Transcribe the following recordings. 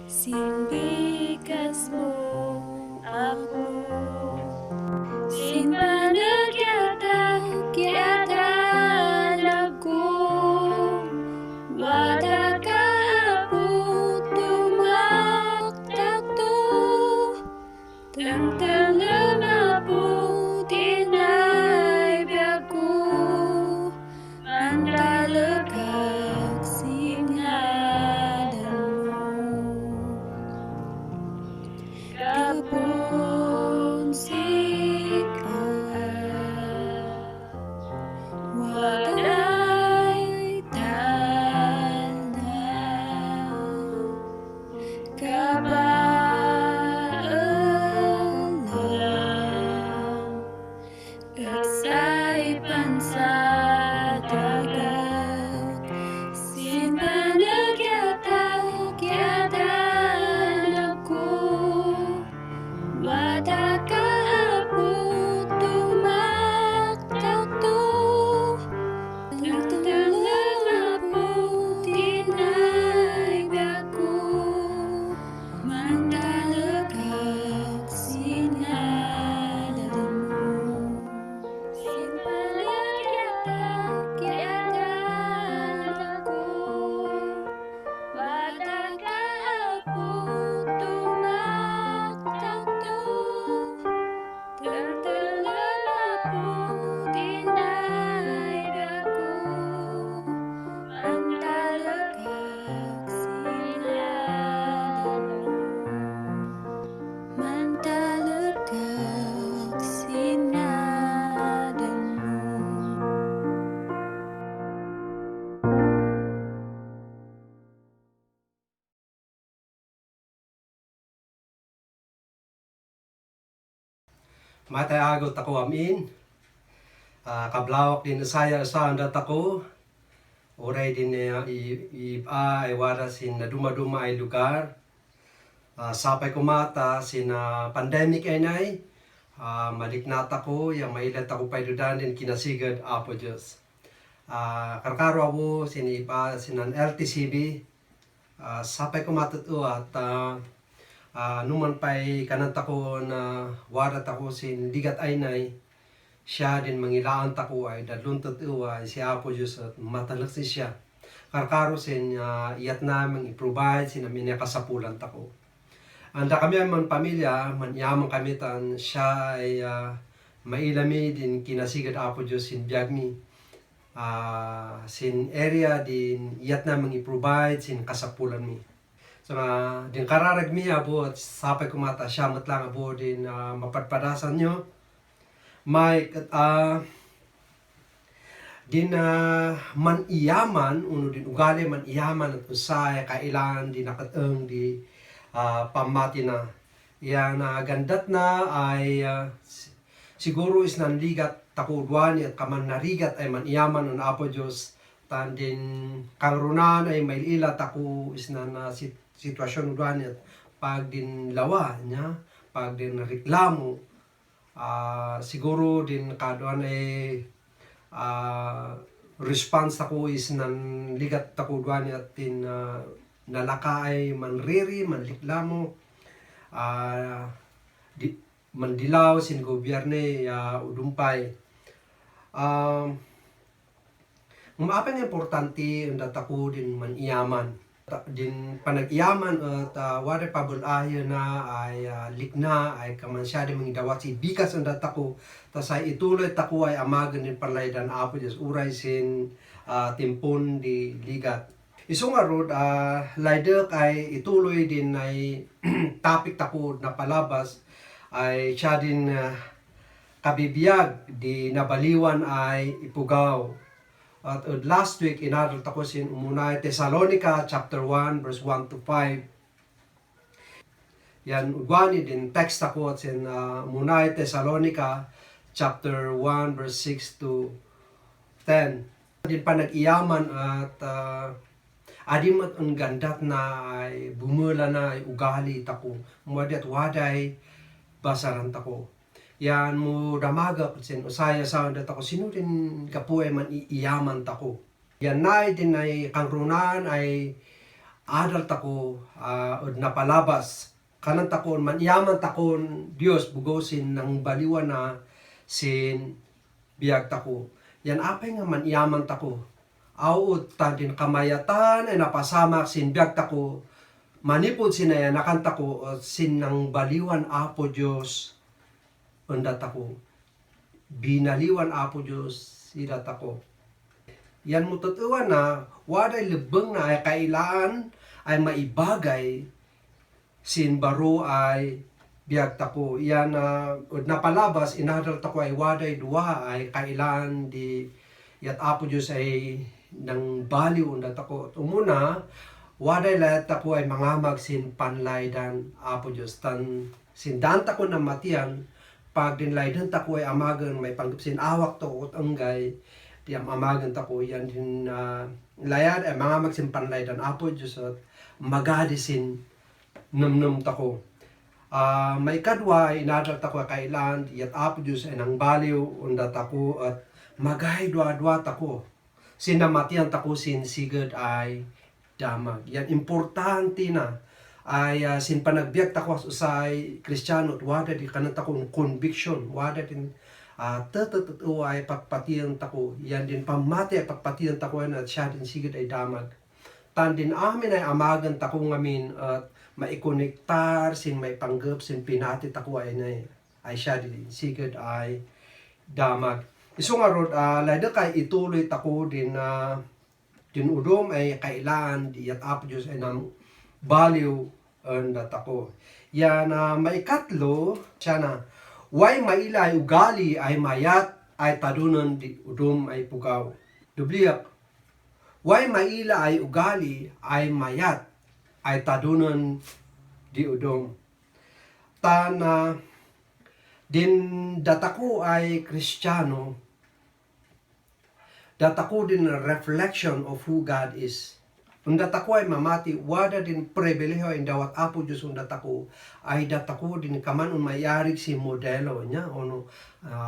Sinbigas mo ako, sinpanagyadag ako, wada ka po tumaktakto, tentang po tinay biyaku, mantalagak singadan mo. Kapon sika waday tanda kabaalam at sa'y pansadagat sinpanagyadag ako. Wada ka po tumaktakto, tentang po tinay biyaku, mantalagak singadan mo. Sinpanagyadag ako, wada ka po tumaktakto, tentang po tinay biyaku, mantalagak singadan mo. Mantalagak singadan mo. Matay agot ako amin. Kablawak din saya saan dat ako. Oray din ay wara sin na duma-duma ay lugar. Sapay kumata sin pandemic ay nay. Maliknat ako, yung mailat ako paydudan din kinasigad apo Diyos. Karkaro ako sin sinan LTCB. Sapay kumatuto at numan pa'y kananta ko na warat ako sin ligat ay nay, siya din mangilaan tako ay dadluntot ay si Apo Diyos at matalagsi siya. Karkaro sin iyat namang i-provide sin amin niya kasapulan tako. Anda kami man pamilya, manyaman kami tan siya ay mailami din kinasigad Apo Diyos sin biyag mi. Sin area din iyat namang i-provide sin kasapulan mi. So din kararag mi abo at sapay kumata siya matlang abo din mapadpadasan nyo. May din man iyaman, uno din ugali man iyaman at usay, kailangan di nakateng di pamati na. Yan gandat na ay siguro is nanligat takudwani at kaman narigat ay man iyaman ng Apo Diyos. Tan din kangrunan ay may ila taku is na sitwasyon udwani at pag din lawa niya, pag din reklamo, siguro din kaduan ay response ako is nan ligat ako duani at tin nalakaay manriri manliklamo mandilaw sin gobyerne udumpay maapay nga importante ang datako din man iyaman din panag-iyaman at wari pabulayo na ay likna ay kaman siya din mangidawat si bikas ang datako tas ay ituloy tako ay amagan din palaydan Apo Diyos uray sin timpon di ligat iso nga rod laydek ay ituloy din ay topic tako na palabas ay siya din kabibiyag di nabaliwan ay ipugaw. At last week, inadal ako sin umunay Thessalonica chapter 1 verse 1 to 5. Yan, ugwani din text ako at sin umunay Thessalonica chapter 1 verse 6 to 10. Din pa nag-iyaman at adim at ang gandat na ay bumula na ay ugali tako. Mwadi at waday basaran tako. Yan mo damaga sin usaya sa tako sino din kapuay man iyaman tako. Yan nay din ay kangrunan ay adal tako od napalabas kanan takon man iyaman takon Dios bugosin ng baliwan na sin biag tako. Yan apay nga man iyaman tako. Awud ta din kamayatan ay napasamak sin biag tako. Manipod sinaya nakanta ko sin ng baliwan Apo Dios undat ako. Binaliwan Apo Diyos sidat ako. Yan mo tutuan na waday lebeng na ay kailaan ay maibagay sin baro ay biag tako. Yan napalabas inadal tako ay waday duwa ay kailaan di yat Apo Diyos ay nang baliw undat ako. Umuna waday lahat ako ay mangamag sin panlaydan Apo Diyos. Tan sindan tako na matiyan pag din laydan tako ay amagan may panggapsin awak to at anggay di amagan tako yan din layad ay mga magsimpanlaydan Apo Diyos at magadisin numnum tako may kadwa inadal tako kailan di at Apo Diyos ay nang baliw unda tako at magay dwa-dwa tako sinamatian tako sin sigad ay damag yan importante na ay sin panagbiag tako usay Kristiyano at wada di kanan takong conviction wada din tatutuo ay pagpatiyan tako yan din pamati ay pagpatiyan tako at siya din sigid ay damag tan din amin ay amagan tako ngamin at maikonektar sin may panggap sin pinati tako ay siya din sigid ay damag iso nga rod layda kay ituloy tako din din udom ay kailan di at Apo Diyos ay nam baliw undat ako. Yan may katlo siya na way maila ay ugali ay mayat ay tadunan di udom ay pugaw. Dubliak. Way maila ay ugali ay mayat ay tadunan di udom. Tan din datako ay Kristiyano. Datako din reflection of who God is. Undat ako ay mamati, wada din pribileho in dawat Apo Diyos undat ako, ay datako din kaman mayari si modelo niya, ono,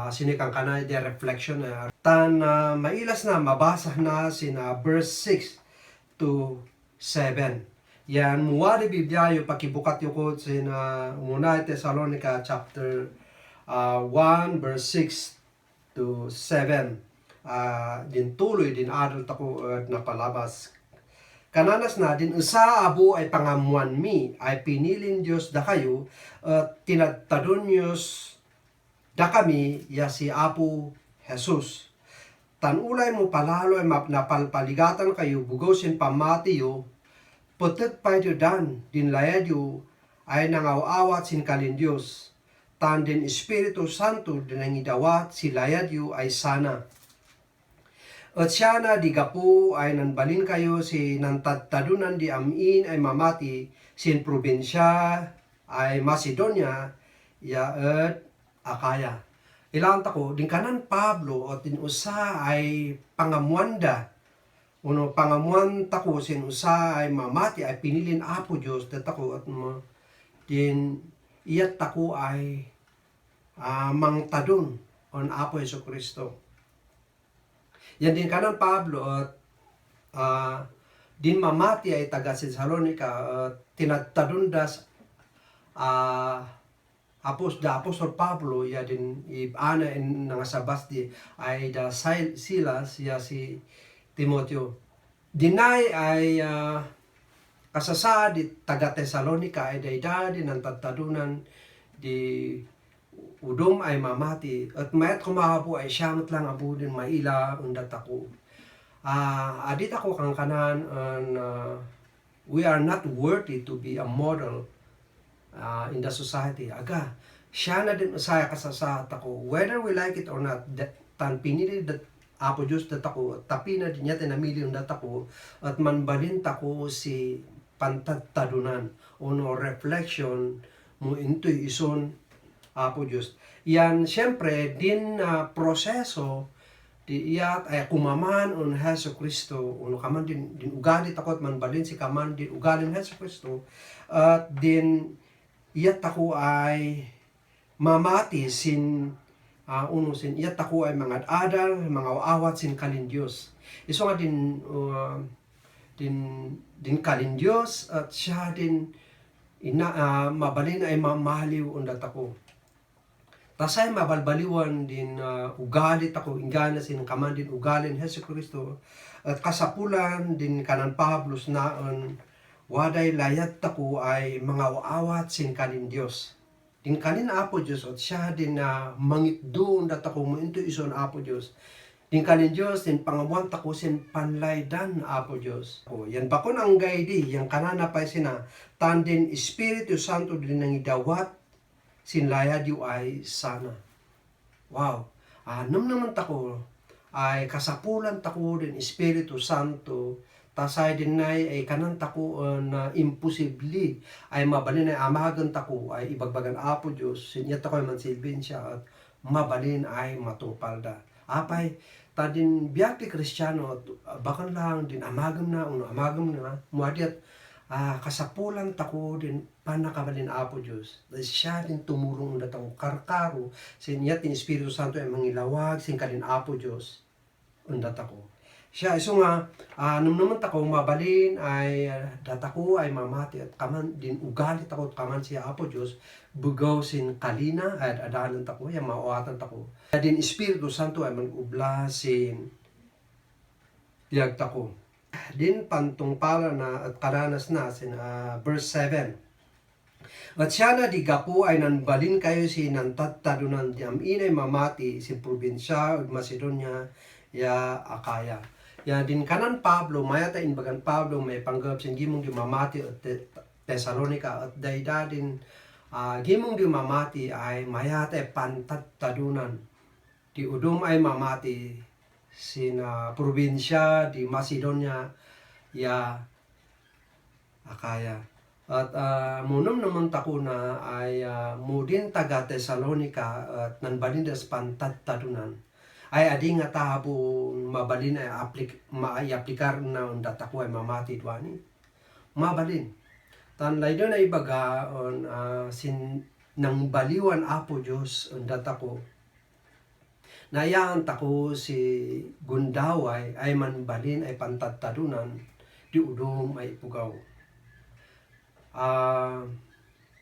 sinikang kanay de reflection. Tan mailas na, mabasa na sina verse 6 to 7. Yan, muwari Biblia yung pakibukat yung ko sina Unay Thessalonica chapter 1 verse 6 to 7. Din tuloy, din adult ako napalabas. Kananas na din usa abo ay pangamuan mi ay pinilin Dios da kayo at tinadtadon Dios da kami ya si Apo Jesus. Tanulay mo palalo ay napalpaligatan kayo bugosin pamatiyo putet pa ito dan din layadyo ay nangawawat sin kalin Dios. Tan din Espiritu Santo din ang idawat si layadyo ay sana. At siya na di gapu ay nanbalin kayo si nantadtadunan di amin ay mamati sin probinsya ay Macedonia ya at Akaya. Ilang tako, din kanan Pablo o din usa ay pangamuanda. Uno pangamuan tako sin usa ay mamati ay pinilin Apo Diyos datako at din iyat tako ay mangtadon on Apo Yesu Kristo. Yan din kanan Pablo at din mamati ay taga Thessalonica at tinatadundas Apostol Pablo ya din ibana in nangasabas di ay da Silas ya si Timoteo. Dinay ay kasasa di taga Thessalonica ay daydadi ng tatadunan di udom ay mamati at mayat kumahapo ay siyamot lang abu din maila undat ako. Adit ako kang kanan we are not worthy to be a model in the society. Aga, siya na din usaya kasasa ako. Whether we like it or not, tan pinili dat Apo Diyos dat ako, tapi na din niya tinamili dat ako, at manbalin tako si pantatadunan o no reflection mo into ison Apo Diyos. Yan, siyempre, din proseso, di iyat ay kumaman on Heso Kristo, uno kaman din ugalit ako at manbalin si kaman din ugalin Heso Kristo, at din iyat ako ay mamati sin sin iyat ako ay mga adal, mga awat sin kalin Diyos. Iso nga din kalin Diyos at siya din mabalin ay mamaliw undat ako. Tasay mabalbaliwan din ugalit ako ingana sin kaman din ugalin Hesu Kristo at kasapulan din kanan Pablos naon waday layat tako ay mga awat sin kalin Dios. Din kalin Apo Dios at siya din mangitdo undat ako mo into ison Apo Dios. Din kalin Dios din pangamuan tako sin panlaydan Apo Dios. O yan bakon ang gaydi yang kanana pa sina tan din Espiritu Santo din nang idawat sinlaya diyo ay sana. Wow. Nam naman tako ay kasapulan tako din Espiritu Santo tasay din ay kanan tako na imposible ay mabalin ay amagan tako ay ibagbagan Apo Diyos sinyat ako ay mansilbin siya at mabalin ay matupalda. Apay ta din biyaki Kristiyano at bakan lang din amagam na muadiat kasapulan tako din panakabalin Apo Diyos. Dahil siya din tumurong na taong karkaro sinyat din Espiritu Santo ay mangilawag sin kalin Apo Diyos undat ako. Siya iso nga nung naman tako mabalin ay datako ay mamati at kaman din ugalit ako at kaman siya Apo Diyos bugaw sin kalina at adalan tako ay mauatan tako. Din Espiritu Santo ay manubla sin tiyag tako. Din pantungpala na at karanas na sin verse 7. At siya na di gapu ay nanbalin kayo si nantatadunan di amin ay mamati si probinsya ug Macedonia ya Akaya. Ya din kanan Pablo mayata inbagan Pablo may panggap sin gimong di mamati at Thessalonica at dayda din gimong di mamati ay mayata pantatadunan di udom ay mamati sin probinsya di Macedonia ya Akaya. At munom naman tako na ay mudin taga Thessalonica at nanbalin das pantatadunan ay adi nga tahabo mabalin ay maaplikar na undat ako ay mamati duani mabalin tan laydo na ibaga on sin nang baliwan Apo Diyos undat ako nayaan tako si Gundaway ay manbalin ay pantatadunan di udom ay pugaw.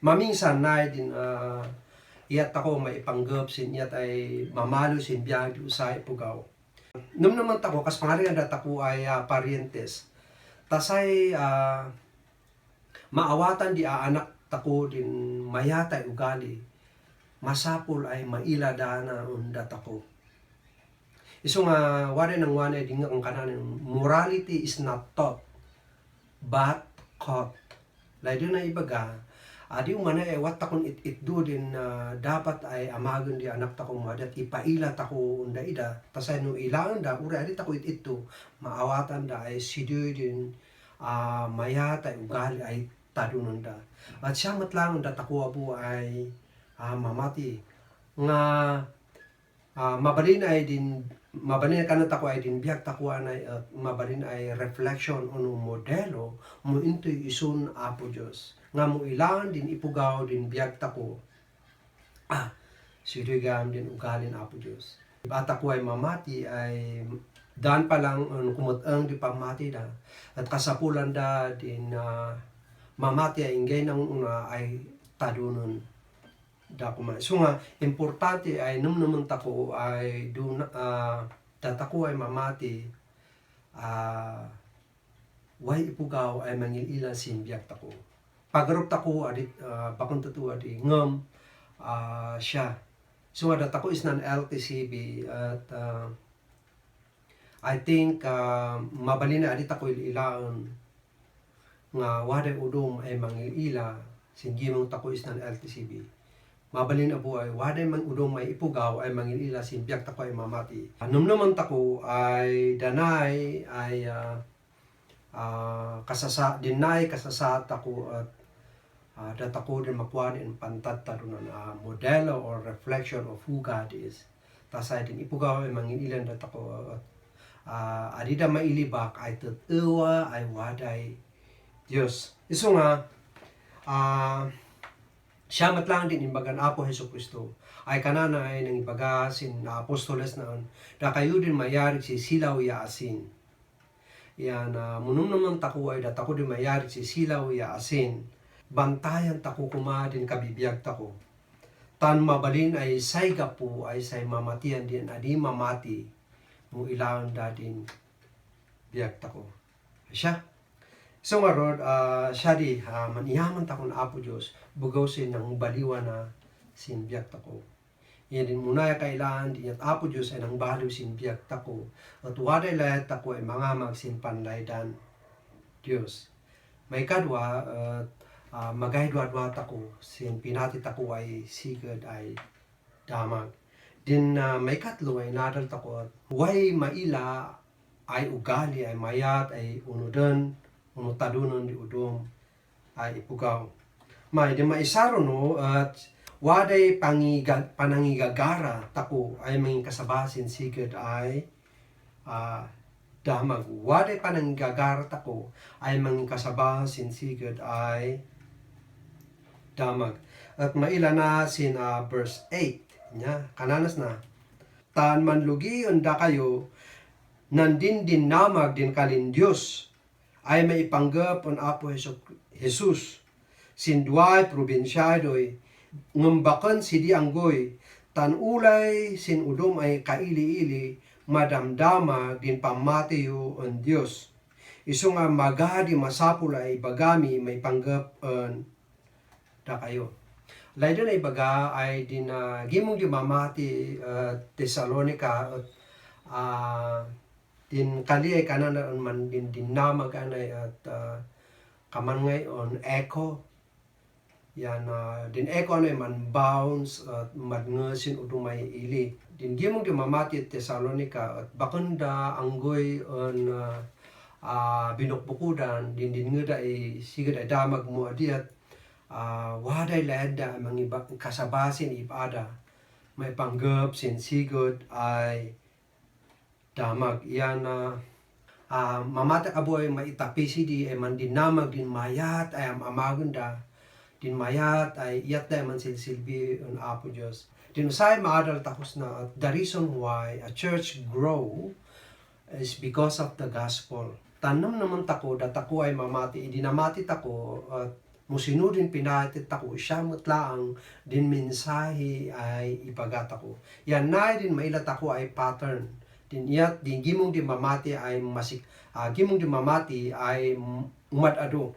Mamingsan na din iyat ako maipanggap sin iyat ay mamalo sin biyag di usay pugaw. Nung naman tako kas pangalan dat ako ay parientes. Tasay maawatan di anak tako din mayatay ugali. Masapul ay maila dana undat ako. Iso nga wala nang wala din nga ang kanan morality is not taught but caught. Layo na ibaga Adi umana wat takon itdo din dapat ay amagon di anak tako madat ipaila tako unda ida tasay no ilaan da ura adi tako itito maawatan da ay sidu din mayat ay ugali ay tadunon da. At siya matlangon da tako abu ay mamati nga mabalin ay din mabalin kana tako ay din biyak tako ay mabalin ay reflection ono modelo mo intoy isun apo Dios nga mo ilan din ipugaw din biyak tako sidugam din ugalin apo Dios bata ko ay mamati ay dan pa lang kumutang di pamati da at kasapulan da din mamati ay ingay nang ay tadunon da kuma so nga importante ay naman tako ay datako ay mamati way ipugaw ay mangilila sin biyak tako pagarup tako adit bakon tatu adi ngam siya so datako is nan LTCB at I think mabalin na adit ako ilaan nga waday udom ay mangilila sin gimong tako is nan LTCB mabalin abu ay waday man udong may ipugaw ay mangilila sin biyak tako ay mamati. Naman tako ay danay ay dinay kasasa tako at datako din makuha din pantat tarunan modelo or reflection of who God is. Tasay din ipugaw ay mangililan datako adida mailibak ay tatuwa ay waday Diyos. Iso nga siya matlang din imbagan Apo Hesus Kristo ay kanana ay nang ibaga sin apostoles naon da kayo din mayari si silaw ya asin yan munum naman tako ay datako din mayari si silaw ya asin bantayan tako kumadin kabibiyag tako tan mabalin ay say gapo ay say mamatian din adi mamati mo ilawan da din biyag tako siya. So nga rod, siya di, maniyaman takon Apo Diyos, bugaw sin ng baliwa na sinbiyak tako. Yan din muna kailangan din at Apo Diyos ay nang baliw sinbiyak tako. At waday layat tako ay mga magsinpanlaydan Diyos. May kadwa, magaydwa-dwa tako, sin pinati tako ay sigad ay damag. Din may katlo ay nadal tako at way maila ay ugali ay mayat ay unudan, tadunon di udom ay ipugaw. May di maisaro no at waday panangigagara tako ay may kasabasin sigad ay damag. Waday panangigagara tako ay may kasabasin sigad ay damag. At maila na sin verse 8 nya kananas na tan manlugi unda kayo nandin namag din kalin Diyos ay maipanggap on Apo Jesus. Sinduay probinsyadoy, ngumbakan si di anggoy, tan ulay sin udom ay kaili-ili, madamdama din pamatiyo on Diyos. Iso nga magadi masapula ay bagami may panggap on da kayo. Lain ay baga ay din gimong di mamati Thessalonica din kali ay kanan man din dinamag anay at kaman ngayon echo yan din echo anay man bounce at madngesin udumay ili din gimong di mamati Thessalonica at bakunda anggoy on binukbukudan din ngeda ay sigad ay damag mo adi at waday leda mangiba kasabasin ipada may panggap sin sigod ay damag yan mamata aboy maitapisi di ay man dinamag din mayat ay amaganda din mayat ay iyat da man silbi on Apo Diyos din usay maadal takos na the reason why a church grow is because of the gospel. Tanam naman tako datako ay mamati idinamati tako at musinudin pinatit tako siya mutlaang din mensahe ay ipagat ako yan na din mailat ako ay pattern din iyat din gimong di mamati ay gimong di mamati ay umadado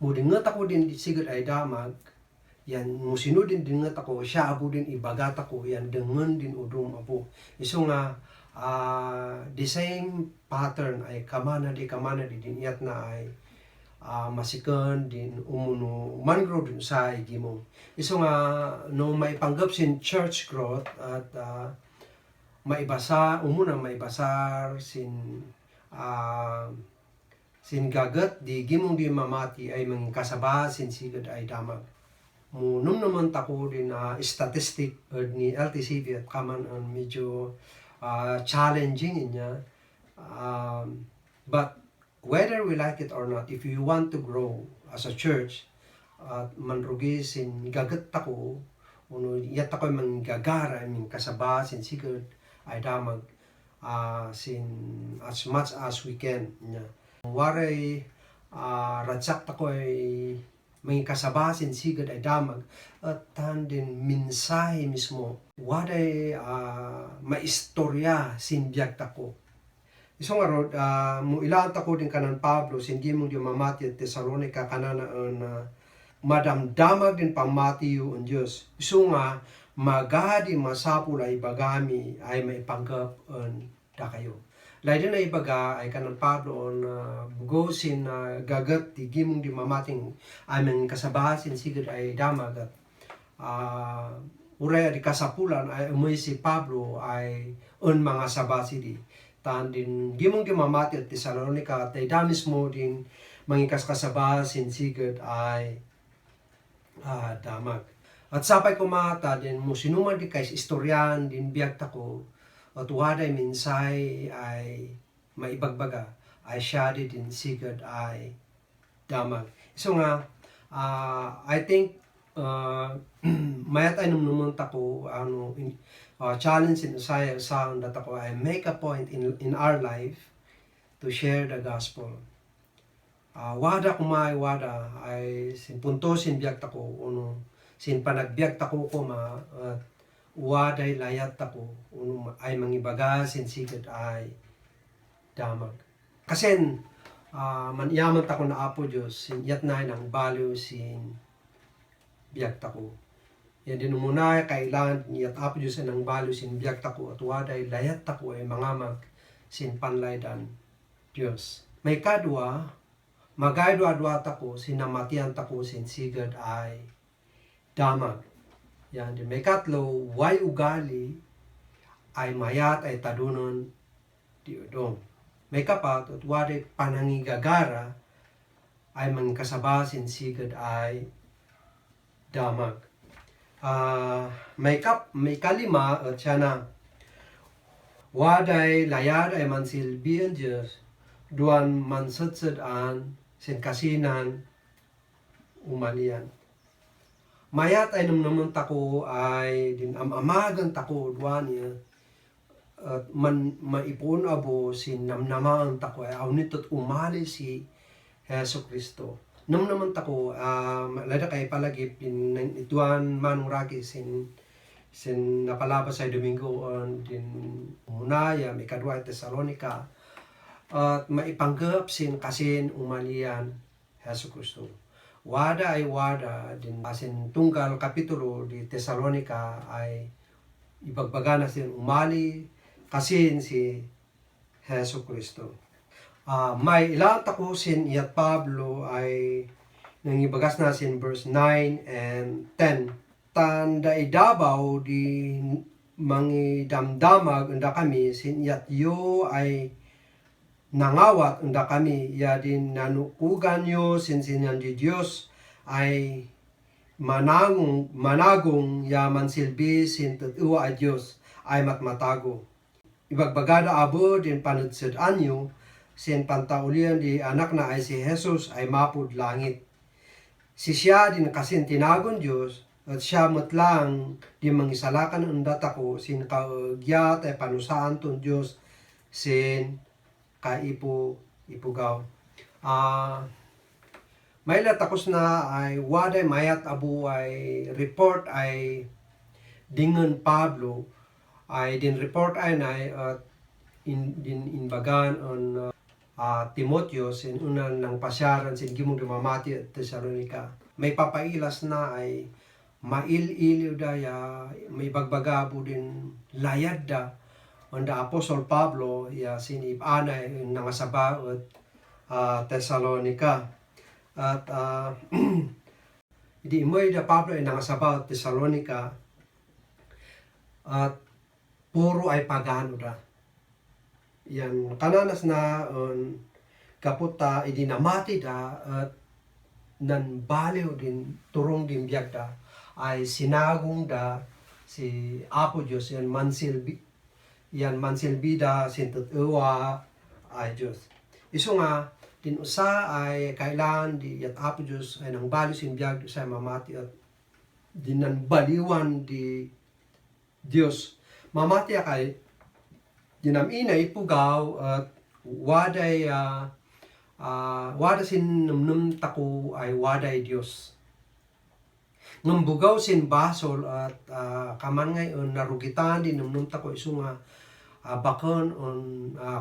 mudinget ako din sigad ay damag yan musinudin din nget ako siya abo din ibagat ako yan dengan din udum abo iso nga the same pattern ay kamana di din iyat na ay masikan din umuno mangrow din sa gimong. Iso nga no maipanggap sin church growth at maibasar sin sin gagat di gimong di mamati ay mga kasaba sin sigad ay damag. Nung naman tako din statistic ni LTCV at kaman ang medyo challenging niya. But whether we like it or not, if you want to grow as a church, at manrugi sin gagat tako, yat ako mang gagara, min kasaba, sin sigad, ay damag, sin as much as we can. Waray, radsak tako ay may kasaba, sin sigad, ay damag, at din mensahe mismo, waray maistorya sin biyag tako. Isong arod, mo ilaan tako din kanan Pablo, hindi mo di mamati at Tesalonika kanana madamdamag din pamati ang Diyos. Iso nga, magadi masapul ay bagami ay maipanggap da kayo. Lain din na ibaga ay kanan Pablo bugosin gagat di gimong di mamating ay mga kasabasin sigad ay damag at uray di kasapulan ay umuwi si Pablo ay mga sabasi di. Tan din gimong di mamati at Tesalonika at ay damis mo din mangikas kasabasin sigad ay damag. At sapay kumata din mo sinuman di kays istoryan din biyag tako at waday minsay ay maibagbaga ay siya din sigad ay damag. So nga I think mayat ay naman tako challenge in Isaiah sound that ako I make a point in our life to share the gospel. Wada kumay wada ay sin punto sin biyak tako sin panagbiyak tako ko waday layat tako ay mangibaga sin sigad ay damag. Kasi manyaman tako na apo Diyos sin yat na ng value sin biyak tako. Yan din muna kailangan niyat apo Diyos ng value sin biyak tako at waday layat tako ay mangamag sin panlaydan Diyos. May kadwa magaydwa-dwa tako sinamatian tako sin sigad ay damag. Yan din may katlo way ugali ay mayat ay tadunon di udong. May kapat at waday panangigagara ay mangkasaba sin sigad ay damag. May kalima at siya na waday layad ay mansilbihan Diyos duan mansatsadaan sin kasinan umalian. Mayat ay naman tako ay din amagan tako duan niya at maipon abo sin namnamaan tako ay aunitot umali si Heso Kristo. Naman tako lada kay palagip ituan manong ragi sin napalabas ay Domingo din Munaya may kadwa Tesalonika at maipanggap sin kasin umalian Heso Kristo. Wada ay wada din asin tunggal kapitulo di Tesalonika ay ibagbaga na sin umali kasin si Heso Kristo. May ilang takusin iyat Pablo ay nangibagas na sin verse 9 and 10. Tanda idabaw di mangidamdamag unda kami sin iyat yo ay nangawat unda kami ya din nanukugan yo sin sinyan di Diyos ay managong ya mansilbi sin tutuwa a Diyos ay matmatago. Ibagbagada abo din panudsad anyo sin pantaulian di anak na ay si Jesus ay mapud langit. Si siya din kasin tinagon Diyos at siya matlang di mangisalakan ang datako sin kaugyat ay panusaan ton Diyos sin ipugaw. May latakos na ay waday mayat abu ay report ay dingon Pablo ay din report ay na at inbagan on Timoteo sin unan ng pasyaran sin gimong dumamati at Tesalonika. May papailas na ay mail-iliw daya may bagbagabo din layad da on the Apostle Pablo ya sin ipanay nangasaba at Tesalonika. At idi imoy da Pablo ay nangasabaw Tesalonica at puro ay pagano da. Yan kananas na kaputa idi namati da at nan baliw din turong din biyag da ay sinagong da si Apo Diyos yan mansilbida sintut ewa ay Diyos. Iso nga din usa ay kailangan di at Apo Diyos ay nang baliw sin biyag sa mamati at dinan baliwan di Diyos. Mamati kay dinamina ipugaw at wada sin numnum tako ay waday Diyos. Ngambugaw sin basol at kaman ngay narugitan din numnum tako iso nga bakon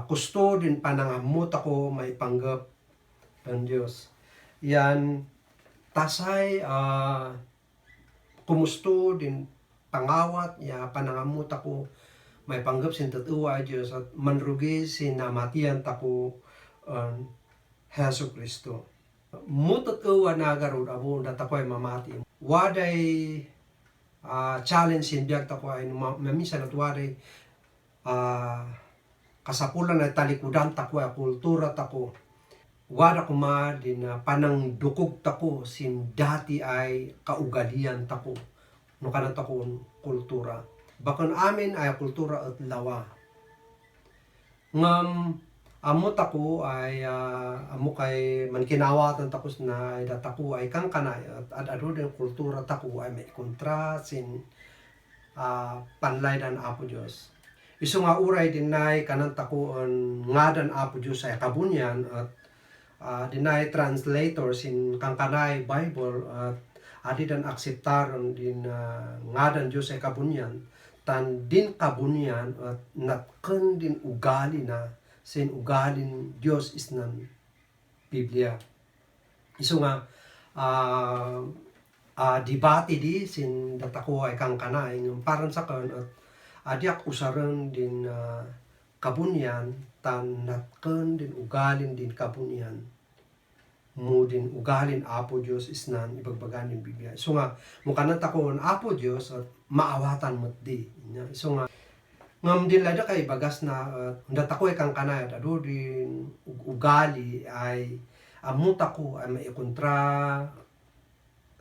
kusto din panangamot ako may panggap ng Diyos. Yan tasay kumusto din pangawat ya panangamot ako may panggap sin tatuwa Diyos at manrugi sin namatian tako Hesus Kristo. Mutot uwa nagarod abo datakoy mamati. Waday challenge sin biag tako ay mamisan at waday kasapulan na talikudan tako ay kultura tako. Wada kuma din panang dukog tako sin dati ay kaugalian tako. No kana tako kultura. Bakon amin ay kultura at lawa. Ngam amot ako ay amo kay mankinawatan takos na ay datako ay kang kanay at ado din kultura tako ay may kontra sin panlaydan Apo Diyos. Iso nga uray dinay kanan tako ngadan Apo Diyos ay kabunyan at dinay translator sin kang kanay Bible at adi dan akseptaron din ngadan Diyos ay kabunyan tan din kabunyan at natken din ugali na sin ugalin Diyos is nan Biblia. Iso nga debate di sin datako ay kang kanay ng parang sa kan at adiak usaran din kabunyan tan natken din ugalin din kabunyan mo din ugalin Apo Diyos is nan ibagbagan ng Biblia. So nga mukanan takon Apo Diyos at maawatan mo di. So nga ngam din lada kay bagas na datako ay kang kanay at ado din ugali ay amuta ko ay may kontra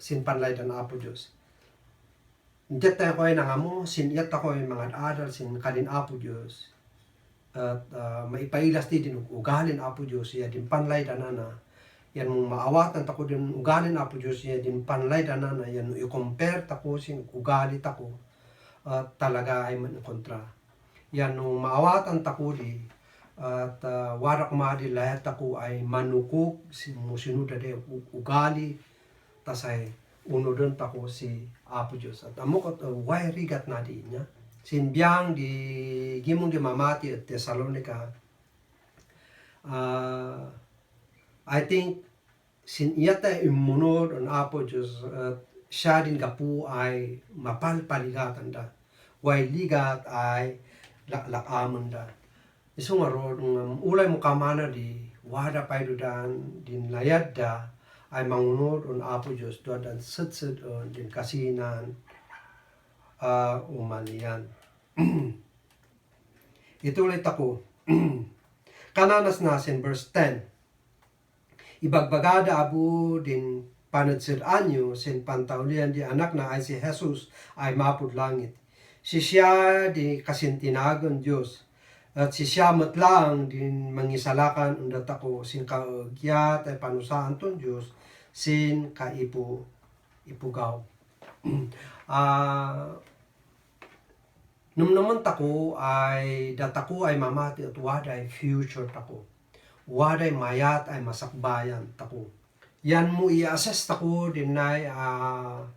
sin panlaydan Apo Diyos. Hindi tayo ko ay nangamo, siniyat ako ay mga adal sin kalin Apo Diyos. At maipailas din ugalin Apo Diyos, iya din panlaydan na yan mong maawatan tako din ugalin Apo Diyos, iya din panlaydan na yan i-compare tako sin ugali tako at talaga ay kontra. Yan nung maawatan tako di at wara kumadi lahat tako ay manukok sinuda de ugali tasay uno doon tako si Apo Diyos at amok at way rigat na di niya sinbiyang di gimong di mamati at Tesalonica I think sin iyata imunod ang Apo Diyos at siya din kapu ay mapalpaligatan da way ligat ay lakamon da. Iso nga ro, ulay mo kamana di, wada pa dan din layad da, ay mangunod on Apo Diyos, doon dan sud-sud din kasinan umalian. Ito ulit ako. Kananas nasin, verse 10. Ibagbagada abu din panadsir anyo, sin pantaulian di anak na ay si Jesus ay mapud langit. Si siya di kasintinagon Diyos at si siya matlang din mangisalakan undat ako sin kaugyat ay panusaan ton Diyos sin ipugaw. Nung naman tako ay datako ay mamati at waday future tako. Waday mayat ay masakbayan tako. Yan mo i-assess tako din na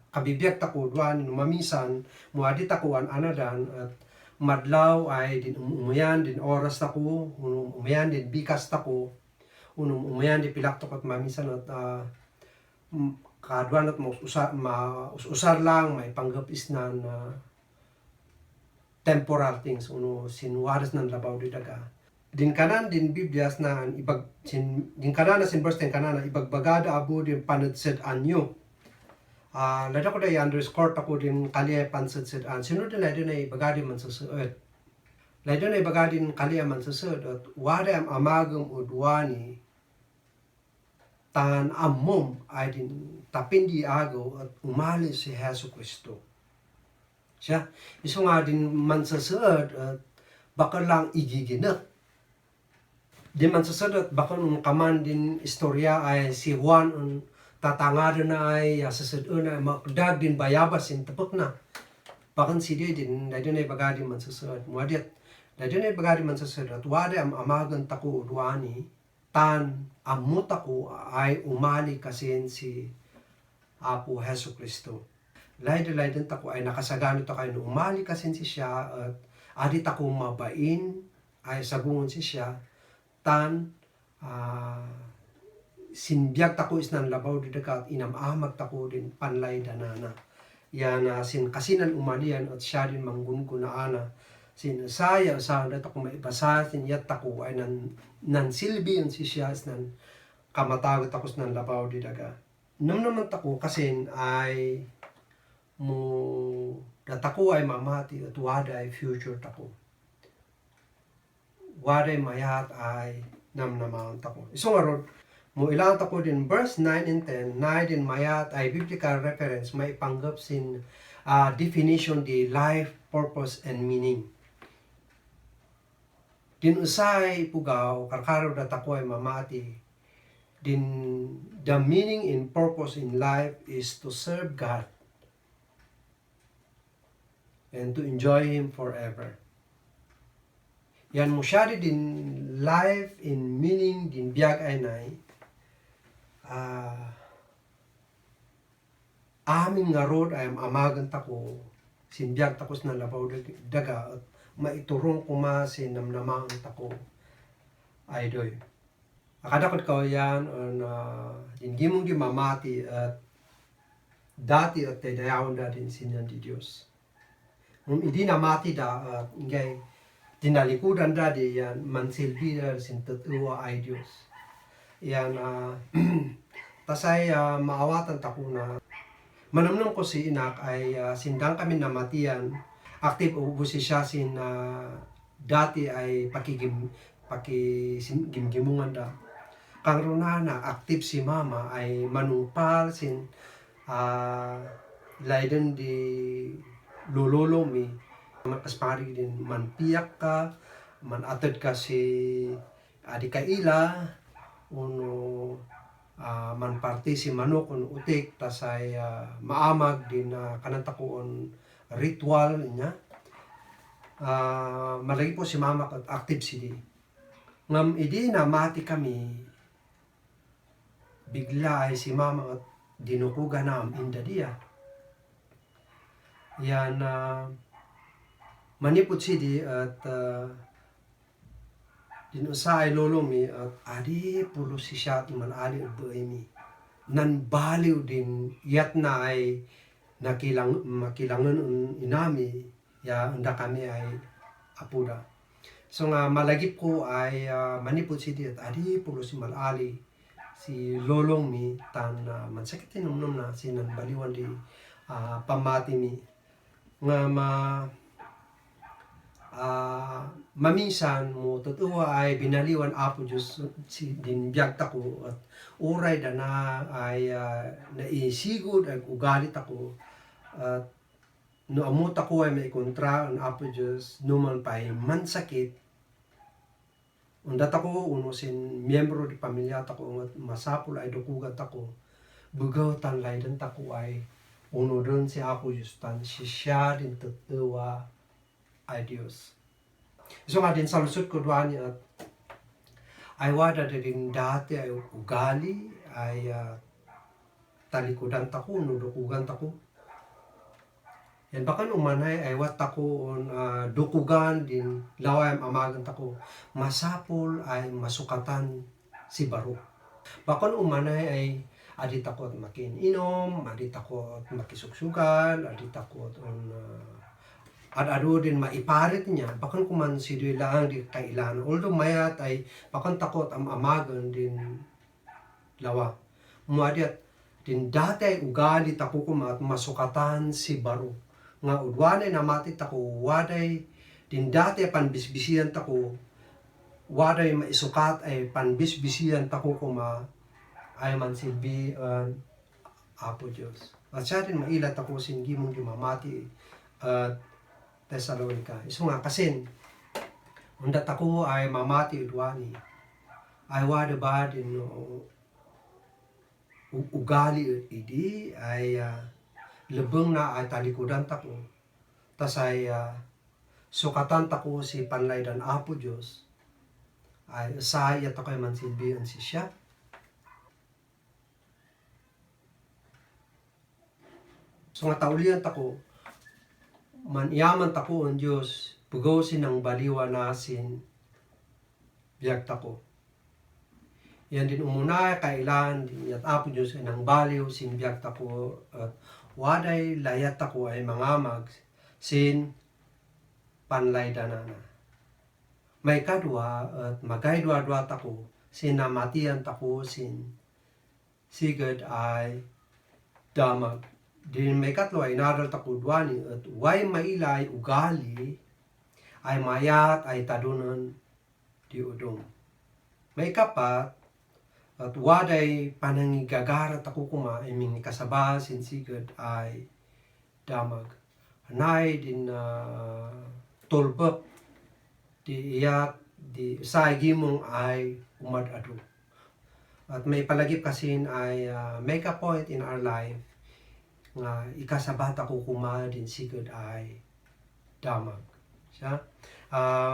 kabibiyag tako duan mamisan mo adi takuan anadan at madlaw ay din umuyan din oras tako umuyan din bikas tako umuyan din pilak tako at mamisan at kaduan at usar lang may panggapis na temporal things sinuwaras ng labaw di daga din kanan din Biblias na din kanana sin verse din kanana ibagbagada abo din panudsid anyo. Lada ko day underscore tako din kaliya panudsid an. Sino din lada na ibagadi man susuot. Lada na ibagadi kaliya man susuot at wada am amagam udwani tan amom ay din tapindi agaw at umali si Hesu Kristo. Siya, iso nga din man susuot at baka lang igiginak. Di man sasadot, baka nung kaman din istorya ay si Juan ang tatangado na ay sasadot na makdag din bayabas in tapok na. Bakan si di din, dahil na ibagadi man sasadot. Muadit, dahil na ibagadi man sasadot, wada am amagan tako udwani, tan amut ako ay umali kasin si Apo Hesu Kristo. Laid-laid tako ay nakasaganot ako ay umali kasin si siya at adit ako mabain ay sagungon si siya tan sinbiag tako isnan labaw di dagat inamamag tako din panlay danana yan sin kasinan umalian at siya din manggungunaana sin saya sa tako maibasa sin yat tako ay nan silbi yun si siya isnan kamatagot tako isnan labaw di dagat naman tako kasin ay mo datako ay mamati at wada ay future tako waday mayat ay namnamaon tako. Iso nga ron, mo ilang tako din verse 9 and 10, na din mayat ay biblical reference may ipanggap sin definition di life, purpose, and meaning. Din usay pugaw, karkaraw na tako ay mamati. Din the meaning and purpose in life is to serve God and to enjoy Him forever. Yan mo siya din life in meaning din biyag ay nay. Aming nga road ay amagan tako sinbiyag takos na labaw daga at maiturong kuma sinamnamang tako ay doy. Akadakot ko yan hindi mong di mamati at dati at dayawan da din sinyan di Diyos. Hindi namati da at ingay tinalikudan dadi yan mansilbi na sin tatuwa ay Diyos. Yan tasay maawatan tako na manamnam ko si inak ay sindang kami namatian active ubo si siya sin dati ay pakigimgimungan da. Kang runana active si mama ay manupal sin laiden di lulolo mi mas pari din manpiyak ka, manatod ka si adi kaila, uno manparti si manok uno utik, tasay maamag din kanantakuon ritual niya. Malagi po si mama at active si di. Ngam idi na mati kami, bigla ay si mama at dinukuga na inda diya. Yan manipot sidi at dinusa ay lolomi at adi pulo si siya at malali at buemi. Nan baliw din yat na ay makilangan inami ya unda kami ay apuda. So nga malagip ko ay manipot sidi at adi pulo si malali si lolong mi tan mansakit tinumnum na sinan baliwan di pamati mi nga maminsan mo totoo ay binaliwan Apo Diyos si din biyag tako at uray da na ay naisigod ay ugalit ako at no amot ako ay may kontra ang Apo Diyos numan pa ay mansakit undat ako uno sin miyembro di pamilya tako at masapul ay dukugat ako bugaw tan laydan tako ay uno doon si Apo Diyos tan siya din totoo ay Diyos. So nga din sa lusot ko doon niya at ay wada din dati ay ugali ay talikudan tako, nudukugan tako. Yan bakan umanay ay wat tako dukugan din laway amagan tako. Masapol ay masukatan si barok. Bakan umanay ay adit ako at makininom, adit ako at makisuksugan, adit ako at at ado din maiparit niya, bakon kuman si doy lang di kailan. Although mayat ay bakon takot am amagan din lawa. Muadiat din dati ay ugali tako kumat masukatan si baro. Nga udwanay namati tako waday din dati panbisbisian tako waday maisukat ay panbisbisian tako kuma ay man silbi Apo Diyos. At siya rin mailat ako singi mong gimamati at Thessalonica. Iso nga kasin, undat ako ay mamati udwani. Ay wada ba din ugali idi ay lebeng na ay talikudan tako. Tas ay sukatan tako si panlaydan Apo Diyos. Ay saya tako ay mansilbihan si siya. So nga taulian tako, maniyaman tako ang Diyos, pugosin ang baliwa nasin, biyag tako. Yan din umuna kailan, din yat Apo Diyos ay nang baliw, sin biyag tako, at waday layat tako ay mangamag, sin panlaydanana. May kadwa at magaydwa-dwa tako, sin namatian tako, sin sigad ay damag. Din may katlo ay naral takudwani at way mailay ugali ay mayat ay tadunan di udong. May kapat at waday panangigagarat ako kuma ay ming kasaba sinsigad ay damag. Anay din tulbak di iyat di sa gimong ay umadado. At may palagip kasin ay make a point in our life nga ikasabata ko kuma din sigad ay damag. Siya?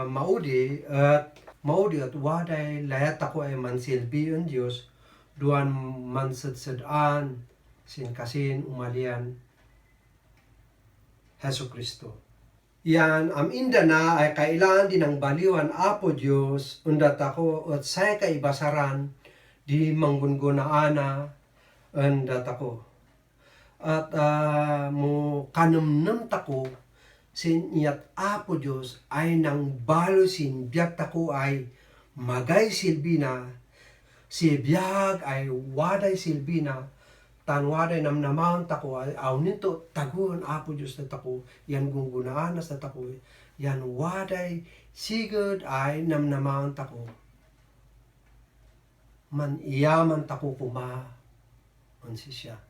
Maudi at waday layat ako ay mansilbi ang Diyos duan mansadsadaan sin kasin umalian Hesu Kristo. Yan inda na ay kailangan din ang baliwan Apo Diyos undat ako at say kaibasaran di manggungunaana undat ako. At mo kanamnam tako sin iyat Apo Diyos ay nang balo sin biyag tako ay magay silbina si biyag ay waday silbina tan waday namnamaon tako ay nito taguan Apo Diyos na tako yan gungunaanas na tako yan waday sigad ay namnamaon tako man iyaman tako kuma si siya.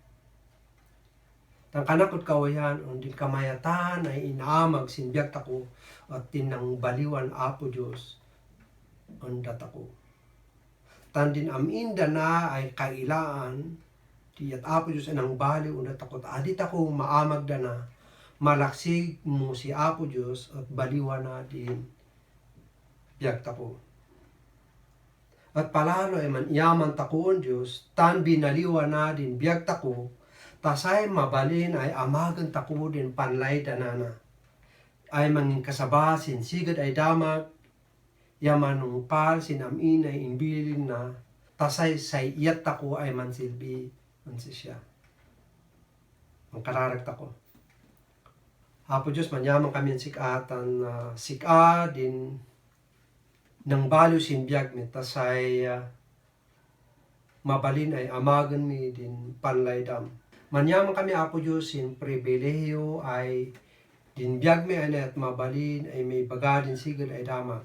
Tang kanakot kawayan, din kamayatan ay inaamag sinbiyak tako at tinang baliwan Apo Diyos undat ako. Tan din aminda na ay kailaan, tiyat Apo Diyos ay nang baliw undat ako. Adit ako maamag da na, malaksig mo si Apo Diyos at baliwan na din biyak tako. At palalo ay man iyaman tako ang Diyos, tan binaliwan na din biyak tako, tasay mabalin ay amagan tako din panlay danana. Ay manging kasaba sin sigad ay damag, yamanong pal sin amin ay imbilin na, tasay say iyat tako ay mansilbi mansi siya. Mangkararag tako. Apo Diyos, manyaman kami ang sikatan, sika din nang balo sin biyag mi, tasay mabalin ay amagan mi din panlay dam. Manyaman kami Apo Diyos sin pribilehiyo ay din biyag mi ane at mabalin ay may baga din sigad ay damag.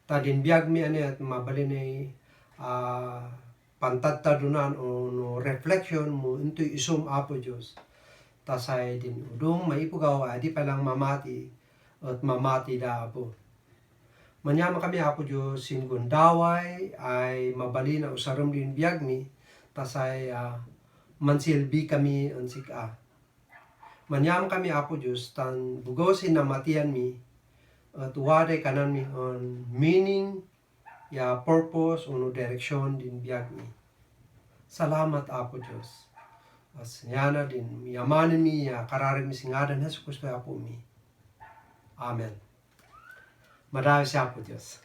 Ta din biyag mi ane at mabalin ay pantatadunan o no reflection mo into isum Apo Diyos. Tasay din udong maipugaw ay di palang mamati at mamati da Apo. Manyaman kami Apo Diyos sin gundaway ay mabalin na usaram din biyag mi tasay mansilbi kami ang sika. Manyam kami Apo Diyos, tan bugosin na matian mi, at waday kanan mi on meaning, ya purpose, uno direksyon din biyag mi. Salamat Apo Diyos. As yana din, yamanin mi, kararin mi singadan Hesu Kristo Apo mi. Amen. Marami siya Apo Diyos.